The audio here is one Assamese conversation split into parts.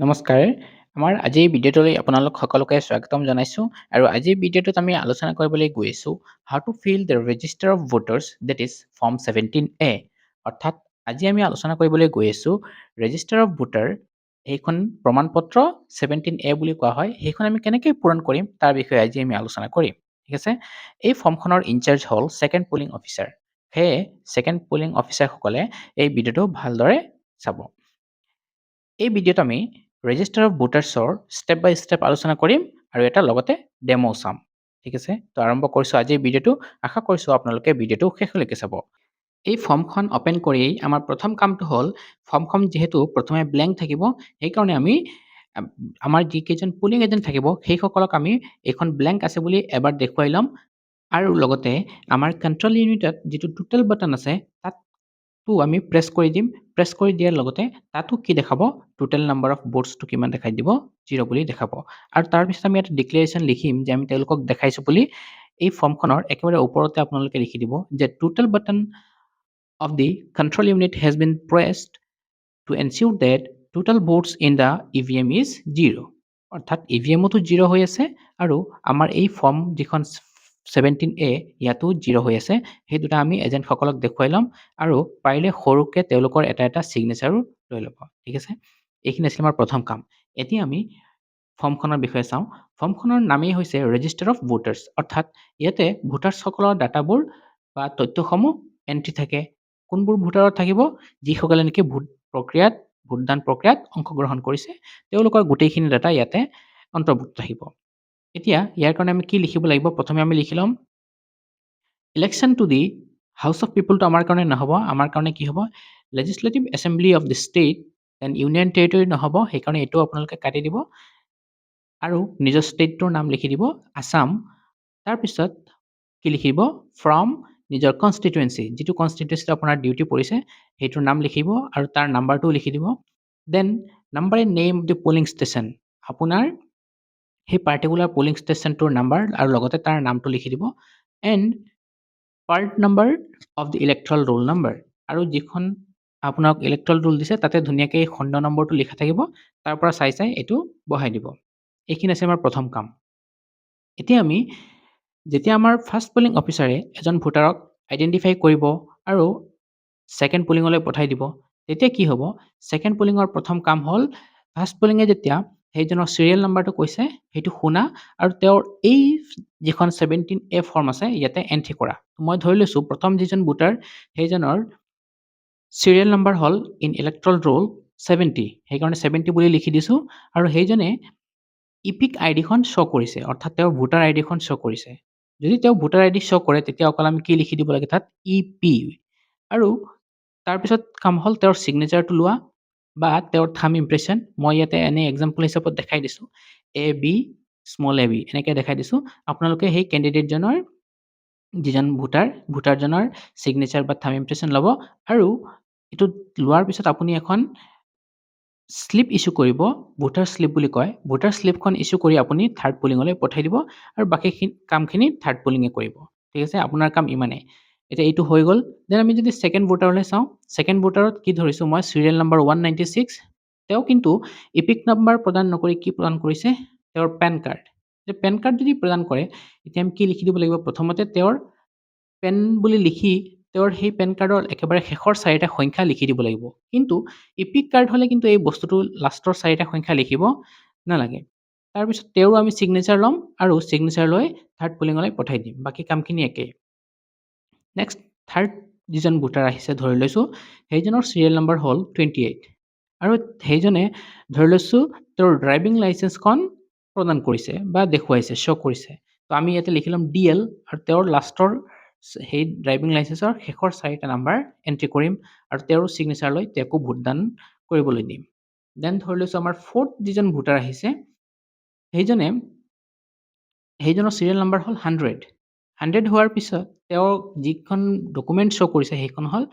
নমস্কাৰ, আমাৰ আজিৰ ভিডিঅ'টোলৈ আপোনালোক সকলোকে স্বাগতম জনাইছোঁ। আৰু আজিৰ ভিডিঅ'টোত আমি আলোচনা কৰিবলৈ গৈ আছোঁ how to fill the register of voters, that is form 17A। অৰ্থাৎ আজি আমি আলোচনা কৰিবলৈ গৈ আছোঁ ৰেজিষ্টাৰ অফ ভোটাৰ, সেইখন প্ৰমাণপত্ৰ 17এ বুলি কোৱা হয়, সেইখন আমি কেনেকৈ পূৰণ কৰিম তাৰ বিষয়ে আজি আমি আলোচনা কৰিম। ঠিক আছে। এই ফৰ্মখনৰ ইনচাৰ্জ হ'ল ছেকেণ্ড পলিং অফিচাৰ। সেয়ে ছেকেণ্ড পলিং অফিচাৰসকলে এই ভিডিঅ'টো ভালদৰে চাব। এই ভিডিঅ'ত আমি ৰেজিষ্টাৰ অফ ভোটাৰ্ছৰ ষ্টেপ বাই ষ্টেপ আলোচনা কৰিম আৰু এটা লগতে ডেমো চাম। ঠিক আছে, তো আৰম্ভ কৰিছোঁ আজিৰ ভিডিঅ'টো। আশা কৰিছোঁ আপোনালোকে ভিডিঅ'টো শেষলৈকে চাব। এই ফৰ্মখন অ'পেন কৰিয়েই আমাৰ প্ৰথম কামটো হ'ল, ফৰ্মখন যিহেতু প্ৰথমে ব্লেংক থাকিব, সেইকাৰণে আমি আমাৰ যিকেইজন পুলিং এজেণ্ট থাকিব, সেইসকলক আমি এইখন ব্লেংক আছে বুলি এবাৰ দেখুৱাই ল'ম। আৰু লগতে আমাৰ কণ্ট্ৰল ইউনিটত যিটো টোটেল বাটন আছে, তাতো আমি প্ৰেছ কৰি দিম। প্ৰেছ কৰি দিয়াৰ লগতে তাতো কি দেখাব? টোটেল নাম্বাৰ অফ ভোটছটো কিমান দেখাই দিব? জিৰ' বুলি দেখাব। আৰু তাৰপিছত আমি এটা ডিক্লেৰেশ্যন লিখিম যে আমি তেওঁলোকক দেখাইছোঁ বুলি। এই ফৰ্মখনৰ একেবাৰে ওপৰতে আপোনালোকে লিখি দিব যে total button of the control unit has been pressed to ensure that total votes in the EVM is zero। অৰ্থাৎ ইভিএমতো জিৰ' হৈ আছে আৰু আমাৰ এই ফৰ্ম যিখন 17এ, ইয়াতো জিৰ' হৈ আছে। সেই দুটা আমি এজেণ্টসকলক দেখুৱাই ল'ম আৰু পাৰিলে সৰুকৈ তেওঁলোকৰ এটা এটা ছিগনেচাৰো লৈ ল'ব। ঠিক আছে, এইখিনি আছিল আমাৰ প্ৰথম কাম। এতিয়া আমি ফৰ্মখনৰ বিষয়ে চাওঁ। ফৰ্মখনৰ নামেই হৈছে ৰেজিষ্টাৰ অফ ভোটাৰ্ছ। অৰ্থাৎ ইয়াতে ভোটাৰ্ছসকলৰ ডাটাবোৰ বা তথ্যসমূহ এণ্ট্ৰি থাকে। কোনবোৰ ভোটাৰত থাকিব? যিসকলে নেকি ভোটদান প্ৰক্ৰিয়াত অংশগ্ৰহণ কৰিছে, তেওঁলোকৰ গোটেইখিনি ডাটা ইয়াতে অন্তৰ্ভুক্ত থাকিব। এতিয়া ইয়াৰ কাৰণে আমি কি লিখিব লাগিব? প্ৰথমে আমি লিখি ল'ম election to the House of পিপুলটো আমাৰ কাৰণে নহ'ব। আমাৰ কাৰণে কি হ'ব? Legislative Assembly of the state and Union Territory নহ'ব, সেইকাৰণে এইটো আপোনালোকে কাটি দিব আৰু নিজৰ ষ্টেটটোৰ নাম লিখি দিব আছাম। তাৰপিছত কি লিখিব? ফ্ৰম নিজৰ কনষ্টিটুৱেঞ্চি, যিটো কনষ্টিটুৱেঞ্চিত আপোনাৰ ডিউটি পৰিছে, সেইটোৰ নাম লিখিব আৰু তাৰ নাম্বাৰটোও লিখি দিব। Then number and name of the polling station, আপোনাৰ সেই পাৰ্টিকুলাৰ পলিং ষ্টেচনটোৰ নাম্বাৰ আৰু লগতে তাৰ নামটো লিখি দিব। And part number of the electoral roll number, আৰু যিখন আপোনাক ইলেক্ট্ৰল ৰোল দিছে, তাতে ধুনীয়াকৈ এই খণ্ড নম্বৰটো লিখা থাকিব, তাৰ পৰা চাই চাই এইটো বহাই দিব। এইখিনি আছে আমাৰ প্ৰথম কাম। এতিয়া আমি যেতিয়া আমাৰ ফাৰ্ষ্ট পলিং অফিচাৰে এজন ভোটাৰক আইডেণ্টিফাই কৰিব আৰু ছেকেণ্ড পলিঙলৈ পঠাই দিব, তেতিয়া কি হ'ব? ছেকেণ্ড পলিঙৰ প্ৰথম কাম হ'ল ফাৰ্ষ্ট পলিঙে যেতিয়া সেইজনৰ চিৰিয়েল নাম্বাৰটো কৈছে, সেইটো শুনা আৰু তেওঁৰ এই যিখন 17এ ফৰ্ম আছে, ইয়াতে এণ্ট্ৰি কৰা। মই ধৰি লৈছোঁ প্ৰথম যিজন ভোটাৰ, সেইজনৰ চিৰিয়েল নাম্বাৰ হ'ল ইন ইলেক্ট্ৰল ৰোল 70, সেইকাৰণে 70 বুলি লিখি দিছোঁ। আৰু সেইজনে ইপিক আই ডিখন শ্ব' কৰিছে, অৰ্থাৎ তেওঁৰ ভোটাৰ আই ডিখন শ্ব' কৰিছে। যদি তেওঁ ভোটাৰ আই ডি শ্ব' কৰে, তেতিয়া অকল আমি কি লিখি দিব লাগে তাত? E P. আৰু তাৰপিছত কাম হ'ল তেওঁৰ ছিগনেচাৰটো লোৱা বা তেওঁৰ থাম ইম্প্ৰেশ্যন। মই ইয়াতে এনেই এক্সাম্পল হিচাপত দেখাই দিছোঁ, A B small a b এনেকৈ দেখাই দিছোঁ। আপোনালোকে সেই কেণ্ডিডেটজনৰ, যিজন ভোটাৰ, ভোটাৰজনৰ ছিগনেচাৰ বা থাম ইম্প্ৰেশ্যন ল'ব আৰু এইটো লোৱাৰ পিছত আপুনি এখন শ্লিপ ইছ্যু কৰিব, ভোটাৰ শ্লিপ বুলি কয়। ভোটাৰ শ্লিপখন ইছ্যু কৰি আপুনি থাৰ্ড পলিঙলৈ পঠাই দিব আৰু বাকীখিনি কামখিনি থাৰ্ড পলিঙে কৰিব। ঠিক আছে, আপোনাৰ কাম ইমানেই। এতিয়া এইটো হৈ গ'ল। Then আমি যদি ছেকেণ্ড ভোটাৰলৈ চাওঁ, ছেকেণ্ড ভোটাৰত কি ধৰিছোঁ মই? Serial number 196। তেওঁ কিন্তু ইপিক নাম্বাৰ প্ৰদান নকৰি কি প্ৰদান কৰিছে? তেওঁৰ পেন কাৰ্ড। পেন কাৰ্ড যদি প্ৰদান কৰে, এতিয়া আমি কি লিখি দিব লাগিব? প্ৰথমতে তেওঁৰ পেন বুলি লিখি তেওঁৰ সেই পেন কাৰ্ডৰ একেবাৰে শেষৰ চাৰিটা সংখ্যা লিখি দিব লাগিব। কিন্তু ইপিক কাৰ্ড হ'লে কিন্তু এই বস্তুটো লাষ্টৰ চাৰিটা সংখ্যা লিখিব নালাগে। তাৰপিছত তেওঁৰো আমি ছিগনেচাৰ ল'ম আৰু ছিগনেচাৰ লৈ থাৰ্ড পলিঙলৈ পঠাই দিম। বাকী কামখিনি একেই। নেক্সট থাৰ্ড যিজন ভোটাৰ আহিছে, ধৰি লৈছোঁ সেইজনৰ চিৰিয়েল নম্বৰ হ'ল 28 আৰু সেইজনে ধৰি লৈছোঁ তেওঁৰ ড্ৰাইভিং লাইচেঞ্চখন প্ৰদান কৰিছে বা দেখুৱাইছে, শ্ব' কৰিছে। তো আমি ইয়াতে লিখি ল'ম ডি এল আৰু তেওঁৰ লাষ্টৰ সেই ড্ৰাইভিং লাইচেঞ্চৰ শেষৰ চাৰিটা নাম্বাৰ এণ্ট্ৰি কৰিম আৰু তেওঁৰ ছিগনেচাৰ লৈ তেওঁকো ভোটদান কৰিবলৈ দিম। Then ধৰি লৈছোঁ আমাৰ ফ'ৰ্থ যিজন ভোটাৰ আহিছে, সেইজনৰ চিৰিয়েল নাম্বাৰ হ'ল 100। 100 হোৱাৰ পিছত তেওঁ যিখন ডকুমেণ্ট শ্ব' কৰিছে, সেইখন হ'ল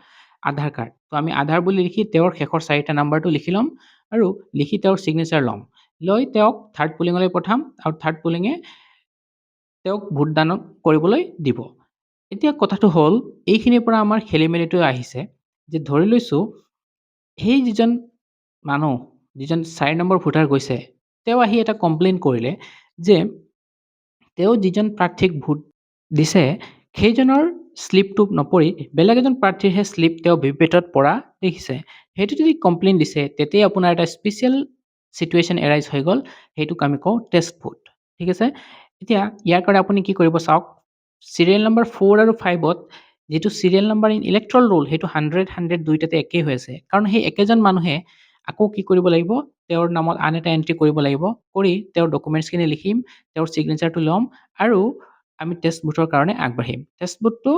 আধাৰ কাৰ্ড। তো আমি আধাৰ বুলি লিখি তেওঁৰ শেষৰ চাৰিটা নাম্বাৰটো লিখি ল'ম আৰু লিখি তেওঁৰ ছিগনেচাৰ ল'ম, লৈ তেওঁক থাৰ্ড পলিঙলৈ পঠাম আৰু থাৰ্ড পলিঙে তেওঁক ভোটদান কৰিবলৈ দিব। এতিয়া কথাটো হ'ল, এইখিনিৰ পৰা আমাৰ খেলি মেলিটো আহিছে যে ধৰি লৈছোঁ সেই যিজন মানুহ, যিজন 4 নম্বৰ ভোটাৰ গৈছে, তেওঁ আহি এটা কমপ্লেইন কৰিলে যে তেওঁ যিজন প্ৰাৰ্থীক ভোট দিছে, সেইজনৰ শ্লিপটো নপৰি বেলেগ এজন প্ৰাৰ্থীৰহে শ্লিপ তেওঁ ভিভিপেটত পৰা দেখিছে। সেইটো যদি কমপ্লেইন দিছে, তেতিয়া আপোনাৰ এটা স্পেচিয়েল চিটুৱেশ্যন এৰাইজ হৈ গ'ল। সেইটোক আমি কওঁ টেষ্ট ভোট, ঠিক আছে? এতিয়া ইয়াৰ কাৰণে আপুনি কি কৰিব চাওক। চিৰিয়েল নম্বৰ 4 আৰু 5ত যিটো serial number in electoral roll, সেইটো 100 100 দুইটাতে একেই হৈ আছে। কাৰণ সেই একেজন মানুহে আকৌ কি কৰিব লাগিব? তেওঁৰ নামত আন এটা এণ্ট্ৰি কৰিব লাগিব। কৰি তেওঁৰ ডকুমেণ্টছখিনি লিখিম, তেওঁৰ ছিগনেচাৰটো ল'ম আৰু আমি টেষ্ট ভোটৰ কাৰণে আগবাঢ়িম। টেষ্ট ভোটটো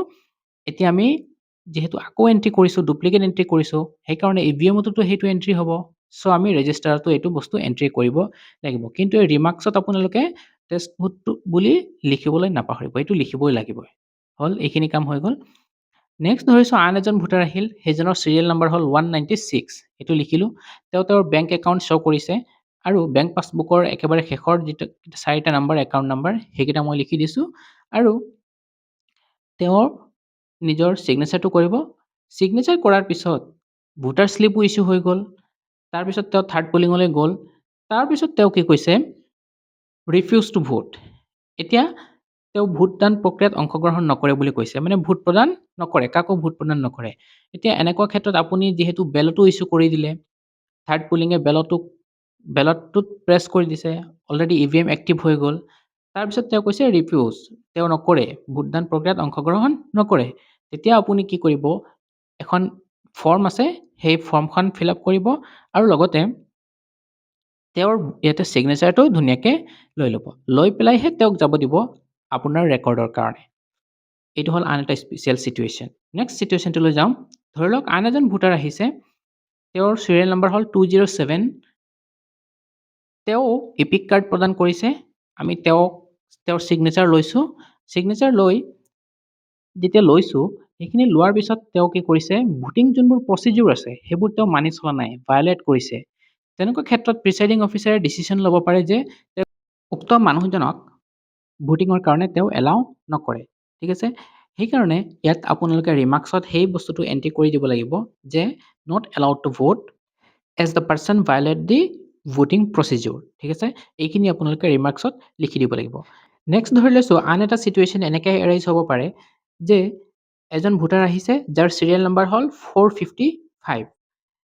এতিয়া আমি যিহেতু আকৌ এণ্ট্ৰি কৰিছোঁ, ডুপ্লিকেট এণ্ট্ৰি কৰিছোঁ, সেইকাৰণে ইভিএমতো সেইটো এণ্ট্ৰি হ'ব। চ' আমি ৰেজিষ্টাৰতো এইটো বস্তু এণ্ট্ৰি কৰিব লাগিব। কিন্তু এই ৰিমাৰ্কছত আপোনালোকে টেষ্ট ভোটটো বুলি লিখিবলৈ নাপাহৰিব, এইটো লিখিবই লাগিব। হ'ল, এইখিনি কাম হৈ গ'ল। নেক্সট ধৰিছোঁ আন এজন ভোটাৰ আহিল। সেইজনৰ চিৰিয়েল নম্বৰ হ'ল 196। সেইটো লিখিলোঁ। তেওঁ তেওঁৰ বেংক একাউণ্ট শ্ব' কৰিছে আৰু বেংক পাছবুকৰ একেবাৰে শেষৰ যিটো চাৰিটা নম্বৰ, একাউণ্ট নম্বৰ, সেইকেইটা মই লিখি দিছোঁ আৰু তেওঁৰ নিজৰ ছিগনেচাৰটো কৰিব। ছিগনেচাৰ কৰাৰ পিছত ভোটাৰ শ্লিপো ইছ্যু হৈ গ'ল। তাৰপিছত তেওঁ থাৰ্ড পলিঙলৈ গ'ল। তাৰপিছত তেওঁ কি কৈছে? Refuse to vote. এতিয়া তেওঁ ভোটদান প্ৰক্ৰিয়াত অংশগ্ৰহণ নকৰে বুলি কৈছে, মানে ভোট প্ৰদান নকৰে, কাকো ভোট প্ৰদান নকৰে। এতিয়া এনেকুৱা ক্ষেত্ৰত আপুনি যিহেতু বেলটো ইছ্যু কৰি দিলে, থাৰ্ড পলিঙে বেলটটোত প্ৰেছ কৰি দিছে, অলৰেডি ইভিএম এক্টিভ হৈ গ'ল। তাৰপিছত তেওঁ কৈছে ৰিফিউজ, তেওঁ নকৰে, ভোটদান প্ৰক্ৰিয়াত অংশগ্ৰহণ নকৰে। তেতিয়া আপুনি কি কৰিব? এখন ফৰ্ম আছে, সেই ফৰ্মখন ফিল আপ কৰিব আৰু লগতে তেওঁৰ ইয়াতে ছিগনেচাৰটো ধুনীয়াকৈ লৈ ল'ব। লৈ পেলাইহে তেওঁক যাব দিব আপোনাৰ ৰেকৰ্ডৰ কাৰণে। এইটো হ'ল আন এটা স্পেচিয়েল চিটুৱেশ্যন। নেক্সট চিটুৱেশ্যনটোলৈ যাওঁ। ধৰি লওক আন এজন ভোটাৰ আহিছে। তেওঁৰ চিৰিয়েল নম্বৰ হ'ল 207। তেওঁ ইপিক কাৰ্ড প্ৰদান কৰিছে। আমি তেওঁক তেওঁৰ ছিগনেচাৰ লৈছোঁ। ছিগনেচাৰ লৈ যেতিয়া লৈছোঁ, সেইখিনি লোৱাৰ পিছত তেওঁ কি কৰিছে? ভোটিং যোনবোৰ প্ৰচিডিউৰ আছে, সেইবোৰ তেওঁ মানি চলা নাই, ভায়লেট কৰিছে। তেনেকুৱা ক্ষেত্ৰত প্ৰিচাইডিং অফিচাৰে ডিচিশ্যন ল'ব পাৰে যে তেওঁ উক্ত মানুহজনক ভোটিঙৰ কাৰণে তেওঁ এলাউ নকৰে, ঠিক আছে? সেইকাৰণে ইয়াত আপোনালোকে ৰিমাৰ্কছত সেই বস্তুটো এণ্ট্ৰি কৰি দিব লাগিব যে not allowed to vote as the person violate the voting procedure, ঠিক আছে? এইখিনি আপোনালোকে ৰিমাৰ্কছত লিখি দিব লাগিব। নেক্সট ধৰি লৈছোঁ আন এটা চিটুৱেশ্যন এনেকৈ এৰাইজ হ'ব পাৰে যে এজন ভোটাৰ আহিছে, যাৰ চিৰিয়েল নম্বৰ হ'ল 455।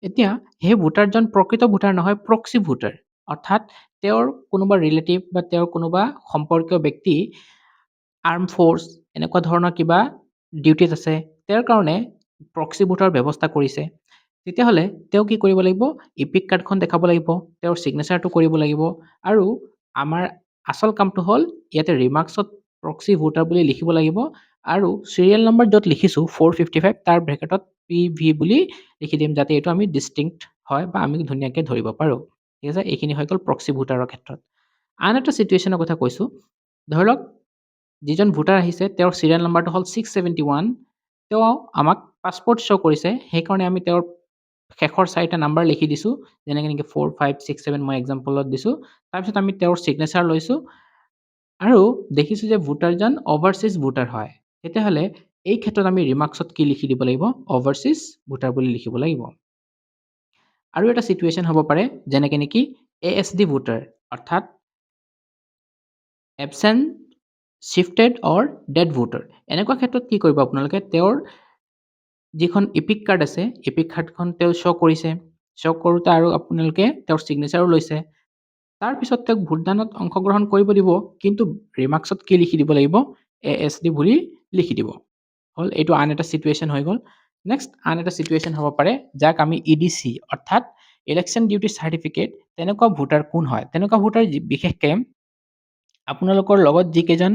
এতিয়া সেই ভোটাৰজন প্ৰকৃত ভোটাৰ নহয়, প্ৰক্সি ভোটাৰ। অৰ্থাৎ তেওঁৰ কোনোবা ৰিলেটিভ বা তেওঁৰ কোনোবা সম্পৰ্কীয় ব্যক্তি আৰ্ম ফ'ৰ্চ এনেকুৱা ধৰণৰ কিবা ডিউটিত আছে, তেওঁৰ কাৰণে প্ৰক্সি ভোটাৰ ব্যৱস্থা কৰিছে। তেতিয়াহ'লে তেওঁ কি কৰিব লাগিব? ইপিক কাৰ্ডখন দেখাব লাগিব, তেওঁৰ ছিগনেচাৰটো কৰিব লাগিব আৰু আমাৰ আচল কামটো হ'ল ইয়াতে ৰিমাৰ্কছত প্ৰক্সি ভোটাৰ বুলি লিখিব লাগিব আৰু চিৰিয়েল নম্বৰ য'ত লিখিছোঁ 455, তাৰ ব্ৰেকেটত পি ভি বুলি লিখি দিম, যাতে এইটো আমি ডিষ্টিংক্ট হয় বা আমি ধুনীয়াকৈ ধৰিব পাৰোঁ, ঠিক আছে? এইখিনি হৈ গ'ল প্ৰক্সি ভোটাৰৰ ক্ষেত্ৰত। আন এটা চিটুৱেশ্যনৰ কথা কৈছোঁ। ধৰি লওক যিজন ভোটাৰ আহিছে, তেওঁৰ চিৰিয়েল নম্বৰটো হ'ল 671। তেওঁ আমাক পাছপৰ্ট শ্ব' কৰিছে, সেইকাৰণে আমি তেওঁৰ শেষৰ চাৰিটা নাম্বাৰ লিখি দিছোঁ, যেনেকৈ নেকি 4 5 6 7, মই এক্সাম্পলত দিছোঁ। তাৰপিছত আমি তেওঁৰ ছিগনেচাৰ লৈছোঁ আৰু দেখিছোঁ যে ভোটাৰজন অভাৰচিজ ভোটাৰ হয়। তেতিয়াহ'লে এই ক্ষেত্ৰত আমি ৰিমাৰ্কছত কি লিখি দিব লাগিব? অভাৰচিজ ভোটাৰ বুলি লিখিব লাগিব। আৰু এটা চিটুৱেশ্যন হ'ব পাৰে, যেনেকৈ নেকি এএছডি ভোটাৰ, অৰ্থাৎ absent, shifted or dead voter। এনেকুৱা ক্ষেত্ৰত কি কৰিব আপোনালোকে? তেওঁৰ যিখন ইপিক কাৰ্ড আছে, ইপিক কাৰ্ডখন তেওঁ শ্ব' কৰিছে। শ্ব' কৰোঁতে আৰু আপোনালোকে তেওঁৰ ছিগনেচাৰো লৈছে। তাৰপিছত তেওঁক ভোটদানত অংশগ্ৰহণ কৰিব দিব, কিন্তু ৰিমাৰ্কছত কি লিখি দিব লাগিব? এএছডি বুলি লিখি দিব। হ'ল, এইটো আন এটা চিটুৱেশ্যন হৈ গ'ল। নেক্সট আন এটা চিটুৱেশ্যন হ'ব পাৰে, যাক আমি ইডিচি, অৰ্থাৎ ইলেকশ্যন ডিউটি চাৰ্টিফিকেট, তেনেকুৱা ভোটাৰ কোন হয়? তেনেকুৱা ভোটাৰ বিশেষকৈ আপোনালোকৰ লগত যিকেইজন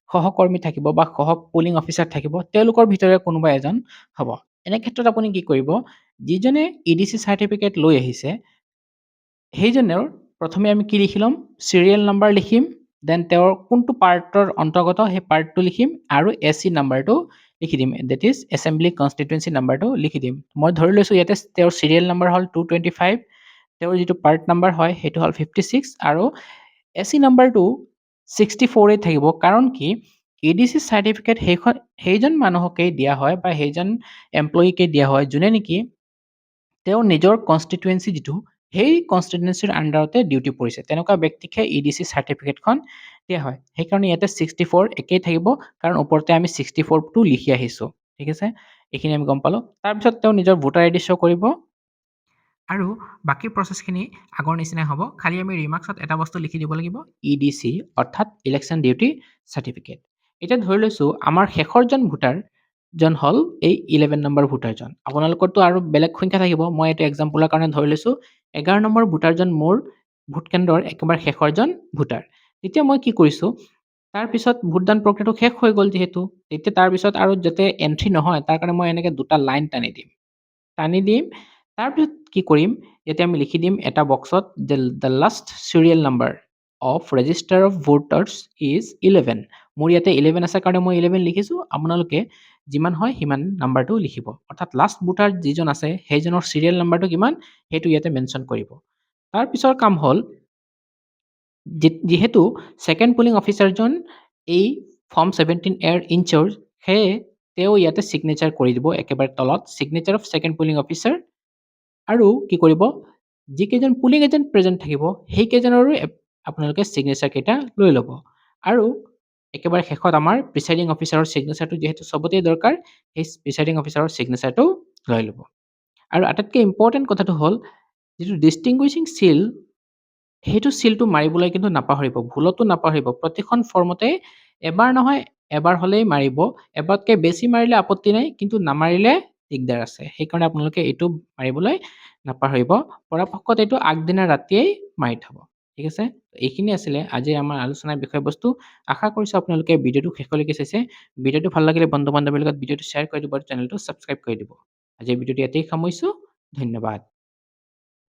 সহকৰ্মী থাকিব বা সহ পলিং অফিচাৰ থাকিব, তেওঁলোকৰ ভিতৰে কোনোবা এজন হ'ব। এনে ক্ষেত্ৰত আপুনি কি কৰিব? যিজনে ইডিচি চাৰ্টিফিকেট লৈ আহিছে, সেইজনৰ প্ৰথমে আমি কি লিখি ল'ম? চিৰিয়েল নাম্বাৰ লিখিম, then তেওঁৰ কোনটো পাৰ্টৰ অন্তৰ্গত সেই পাৰ্টটো লিখিম আৰু এচি নাম্বাৰটো লিখি দিম, that is assembly constituency নাম্বাৰটো লিখি দিম। মই ধৰি লৈছোঁ ইয়াতে তেওঁৰ চিৰিয়েল নাম্বাৰ হ'ল 225, তেওঁৰ যিটো পাৰ্ট নাম্বাৰ হয় সেইটো হ'ল 56 আৰু এচি নাম্বাৰটো 64ই থাকিব। কাৰণ কি, ইডিচি চাৰ্টিফিকেট সেইজন মানুহকেই দিয়া হয় বা সেইজন এমপ্লয়ীকে দিয়া হয়, যোনে নেকি তেওঁৰ নিজৰ কনষ্টিটুৱেঞ্চি যিটো, সেই কনষ্টিটুৱেঞ্চিৰ আণ্ডাৰতে ডিউটি পৰিছে, তেনেকুৱা ব্যক্তিকহে ইডিচি চাৰ্টিফিকেটখন দিয়া হয়। সেইকাৰণে ইয়াতে 64 একেই থাকিব, কাৰণ ওপৰতে আমি 64টো লিখি আহিছোঁ। ঠিক আছে, এইখিনি আমি গম পালোঁ। তাৰপিছত তেওঁ নিজৰ ভোটাৰ আইডি শ্ব' কৰিব আৰু বাকী প্ৰচেছখিনি আগৰ নিচিনাই হ'ব। খালি আমি ৰিমাৰ্কছত এটা বস্তু লিখি দিব লাগিব, ইডিচি, অৰ্থাৎ ইলেকশ্যন ডিউটি চাৰ্টিফিকেট। এতিয়া ধৰি লৈছোঁ আমাৰ শেষৰজন ভোটাৰজন হ'ল এই 11 নম্বৰ ভোটাৰজন। আপোনালোকৰতো আৰু বেলেগ সংখ্যা থাকিব, মই এইটো এক্সাম্পলৰ কাৰণে ধৰি লৈছোঁ 11 নম্বৰ ভোটাৰজন মোৰ ভোটকেন্দ্ৰৰ একেবাৰে শেষৰজন ভোটাৰ। তেতিয়া মই কি কৰিছোঁ, তাৰপিছত ভোটদান প্ৰক্ৰিয়াটো শেষ হৈ গ'ল যিহেতু, তেতিয়া তাৰপিছত আৰু যাতে এণ্ট্ৰি নহয় তাৰ কাৰণে মই এনেকৈ দুটা লাইন টানি দিম। তাৰপিছত কি কৰিম, ইয়াতে আমি লিখি দিম এটা বক্সত যে the last serial number of register of voters is 11। মোৰ ইয়াতে 11 আছে কাৰণে মই 11 লিখিছোঁ, আপোনালোকে যিমান হয় সিমান নাম্বাৰটো লিখিব। অৰ্থাৎ লাষ্ট ভোটাৰ যিজন আছে সেইজনৰ চিৰিয়েল নাম্বাৰটো কিমান সেইটো ইয়াতে মেনশ্যন কৰিব। তাৰপিছৰ কাম হ'ল, যিহেতু ছেকেণ্ড পুলিং অফিচাৰজন এই ফৰ্ম 17 এৰ ইনচাৰ্জ, সেয়ে তেওঁ ইয়াতে ছিগনেচাৰ কৰি দিব একেবাৰে তলত, signature of second polling officer। আৰু কি কৰিব, যিকেইজন পুলিং এজেণ্ট প্ৰেজেণ্ট থাকিব সেইকেইজনৰো আপোনালোকে ছিগনেচাৰ কেইটা লৈ ল'ব। আৰু একেবাৰে শেষত আমাৰ প্ৰিচাইডিং অফিচাৰৰ ছিগনেচাৰটো যিহেতু চবতেই দৰকাৰ, সেই প্ৰিচাইডিং অফিচাৰৰ ছিগনেচাৰটো লৈ ল'ব। আৰু আটাইতকৈ ইম্পৰ্টেণ্ট কথাটো হ'ল, যিটো ডিষ্টিংগুইচিং চিল, সেইটো চিলটো মাৰিবলৈ কিন্তু নাপাহৰিব, ভুলতো নাপাহৰিব। প্ৰতিখন ফৰ্মতে এবাৰ নহয় এবাৰ হ'লেই মাৰিব। এবাৰতকৈ বেছি মাৰিলে আপত্তি নাই, কিন্তু নামাৰিলে দিগদাৰ আছে। সেইকাৰণে আপোনালোকে এইটো মাৰিবলৈ নাপাহৰিব। পৰাপক্ষত এইটো আগদিনা ৰাতিয়েই মাৰি থ'ব। ঠিক আছে, এইখিনি আছিলে আজিৰ আমাৰ আলোচনাৰ বিষয়বস্তু। আশা কৰিছোঁ আপোনালোকে ভিডিঅ'টো শেষলৈকে চাইছে। ভিডিঅ'টো ভাল লাগিলে বন্ধু বান্ধৱীৰ লগত ভিডিঅ'টো শ্বেয়াৰ কৰি দিব আৰু চেনেলটো ছাবস্ক্ৰাইব কৰি দিব। আজিৰ ভিডিঅ'টো ইয়াতেই সামৰিছোঁ। ধন্যবাদ।